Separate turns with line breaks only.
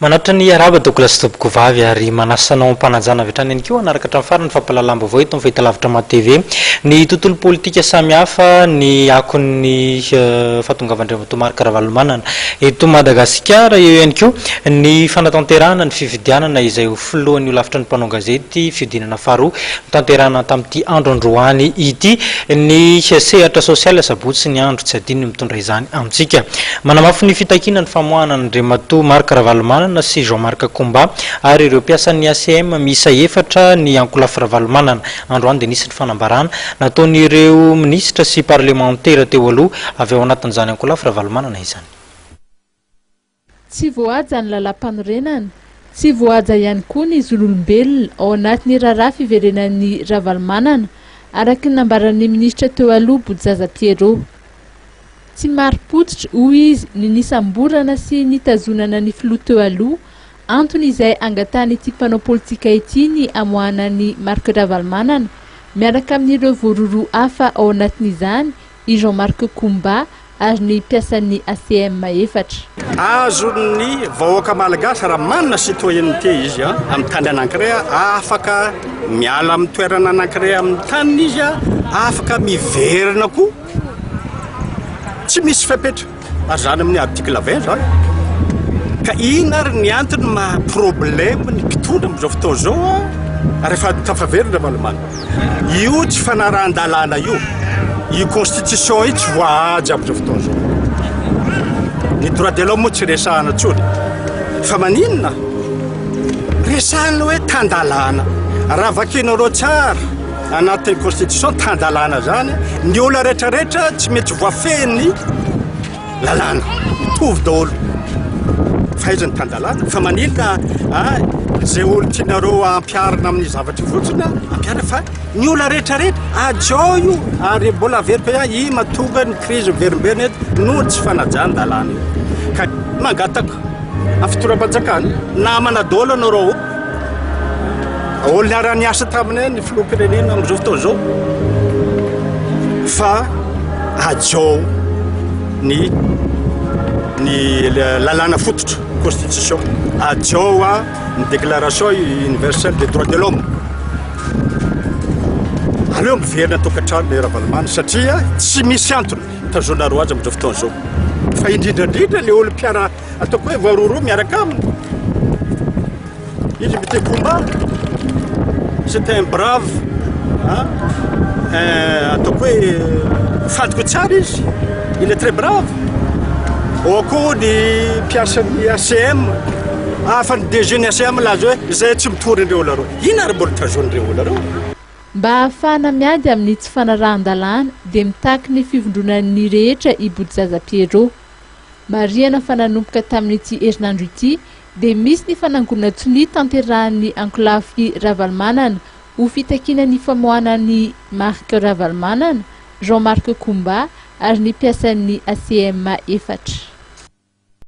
Manatitra ny arahaba Douglas Tompokovavy ary manasa anao am-panajana avy hatrany ihany koa hanaraka hatramin'ny farany ny fampahalalam-baovao eto amin'ny fahitalavitra Mad TV. Ny tontolo politika samihafa, ny akon'ny fahatongavan-dRamatoa Marc Ravalomanana eto Madagasikara, eo ihany koa ny fanatanterahana ny fifidianana izay ho filohan'ny holafitry ny mpanao gazety, fihodinana faharoa notanterahana tamin'ity andro androany ity. Ny sehatra sosialy asabotsy ny andro tsy adino ny mitondra izany amintsika. Manamafy ny fitakiana ny famoahana an'Andriamatoa Marc Ravalomanana sy Jean Marc Koumba ary ireo mpiasan'ny ACM miisa efatra ny ankolafy Ravalomanana. Androany dia nisy ny fanambarana nataon'ireo minisitra sy parlemantera teo aloha avy ao anatin'izany ankolafy Ravalomanana izany.
Tsy voahaja ny lalàmpanorenana, tsy voahaja ihany koa ny zon'olombelona ao anatin'ny raharaha fiverenan'i Ravalomanana, araka ny nambaran'ny minisitra teo aloha Botozaza Pierrot. Tsy marim-pototra, hoy izy, ny nisamborana sy nitazonana ny filoha teo aloha, antony izay angatahan'ity mpanao politika ity ny hamoahana an'i Marc Ravalomanana, miaraka amin'ireo voarohirohy hafa ao anatin'izany i Jean Marc Koumba ary ny mpiasan'ny ACM efatra.
Azon'ny vahoaka malagasy raha manana citoyenneté izy amin'ny tany anankiray, afaka miala amin'ny toerana anankiray amin'ny taniny izy, afaka miverina koa. Tsy misy fepetra ary zany amin'ny article 20 zany. Ka inona ary ny antony maha problème ny mpitondra amin'izao fotoana izao a? Rehefa tafaverina Ravalomanana. Io tsy fanarahan-dalàna io, io constitution io tsy voahaja amin'izao fotoana izao. Ny droit de l'homme moa tsy resahana intsony. Fa maninona? Resahana hoe tan-dalàna. Raha vakinareo tsara Anatin'ny constitution tan-dalàna zany, ny olona rehetra rehetra tsy maintsy voafehin'ny lalàna, mitovy daholo. Fa aiza ny tan-dalàna? Fa maninona ah, zay olo tianareo ampiharina amin'ny zavatra io fotsiny ah, ampiharina fa ny olona rehetra rehetra hajao io ary mbola averiko ihany, io mahatonga ny crise miverimberina eto noho ny tsy fanajan-dalàna io. Ka mangataka amin'ny fitondram-panjakana, namana daholo anareo. Olona niara-niasa taminay ny filoham-pirenena amin'izao fotoana izao fa hajao ny ny lalàna fototra constitution, hajao ny déclaration universelle des droits de l'homme. Aleo miverina an-tokantrano le Ravalomanana satria tsy misy antony hitazonareo azy amin'izao fotoana izao fa indrindra indrindra le olo mpiara ataoko hoe voarohirohy miaraka aminy. Izy mite combat, c'est un brave, hein, ataoko hoe fantako tsara izy, il est très brave. Ao koa ny mpiasan'ny ACM, hafa ny DG ny ACM milaza hoe izay tsy mitory an'ireo olona ireo. Inona ary mbola tazonin'ireo olona ireo?
Mba hahafahana miady amin'ny tsy fanarahan-dalàna dia mitaky ny fivondronan'ny rehetra i Botozaza Pierrot. Marihana fa nanomboka tamin'ity herinandro ity dia misy ny fanangonan-tsonia tanterahan'ny ankolafy Ravalomanana ho fitakiana ny famoahana an'i Marc Ravalomanana, Jean Marc Koumba ary ny mpiasan'ny ACM efatra.